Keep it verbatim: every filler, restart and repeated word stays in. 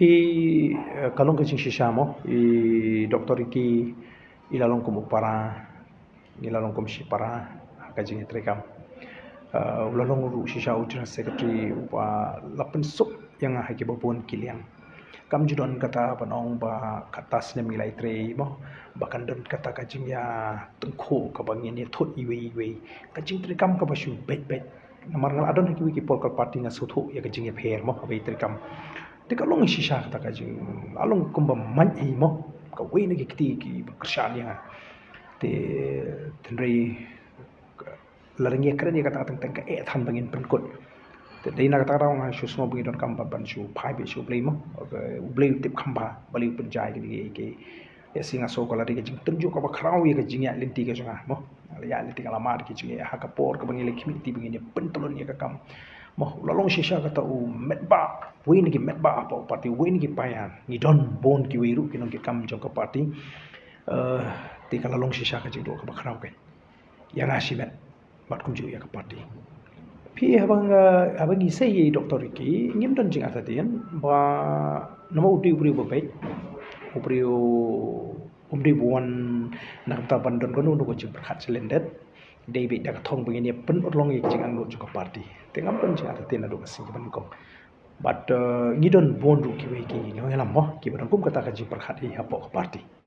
I, eh, ka long ka jingshisha mo, i Doctor Ricky, i la long kum u para, i la long kum shi para, ka jingïatreikam. Eh, u la long ruh shisha u General Secretary, uba la pynsuk ïa nga ha kiba bun ki liang. Kam ju don kata ban ong ba kata snem ngi la ïatrei mo, ba kan don kata ka jingïatyngkhuh kaba ngin ïathut iwei iwei. Ka jingtreikam kaba shu beit beit. Namar nga la don ha kiwei ki political party nga sngewthuh ïa ka jingïapher mo, haba ïatrei kam. Te ka long shisha kata ka jing, la long kumba maiñ hi mo. Kawei na ki kti kiba kyrshan ïa nga. Te, hynrei, lada ngi ïakren ïa kata teng teng ka eh than ba ngin pynkut. Te dei na kata ka daw nga shu sngew ba ngi donkam ban, ban shu phai beit sha U Blei mo. Okay, U Blei u tip kham bha, balei u pynjah ïa kine ki, ki, ïa sngi nga sngew ka la dei ka jingtynjuh kaba khraw ïa ka jingïaid lynti ka jong nga mo. La ïaid lynti ka la mad ki jingïaid ha ka por kaba ngi la khmih lynti ba ngin ïa pyntlun ïa ka kam. Mo, la long shisha kata u metbah, uwei na ki metbah hapoh party, uwei na ki paidbah. Ngi don bun kiwei ruh ki nongkitkam jong ka party. Eh, te ka la long shisha ka jingduh kaba khraw keiñ ïa nga shimet bad kumjuh ïa ka party. Phi, haba nga, haba ngi sei ïa i Doctor Ricky, ngim don jingartatien ba namar u dei u briew ba beit, u briew um dei ba wan na ka bynta ban don kano kano ka jingpyrkhat sha lyndet. Dei beit da ka thong ba ngin ïa pynurlong ïa ka jingangnud jong ka party. Te ngam don jingartatien naduh ka sngi kaba nyngkong. Bad, eh, ngi don bun ruh kiwei ki nongïalam mo kiba don kum kata ka jingpyrkhat hi hapoh ka party.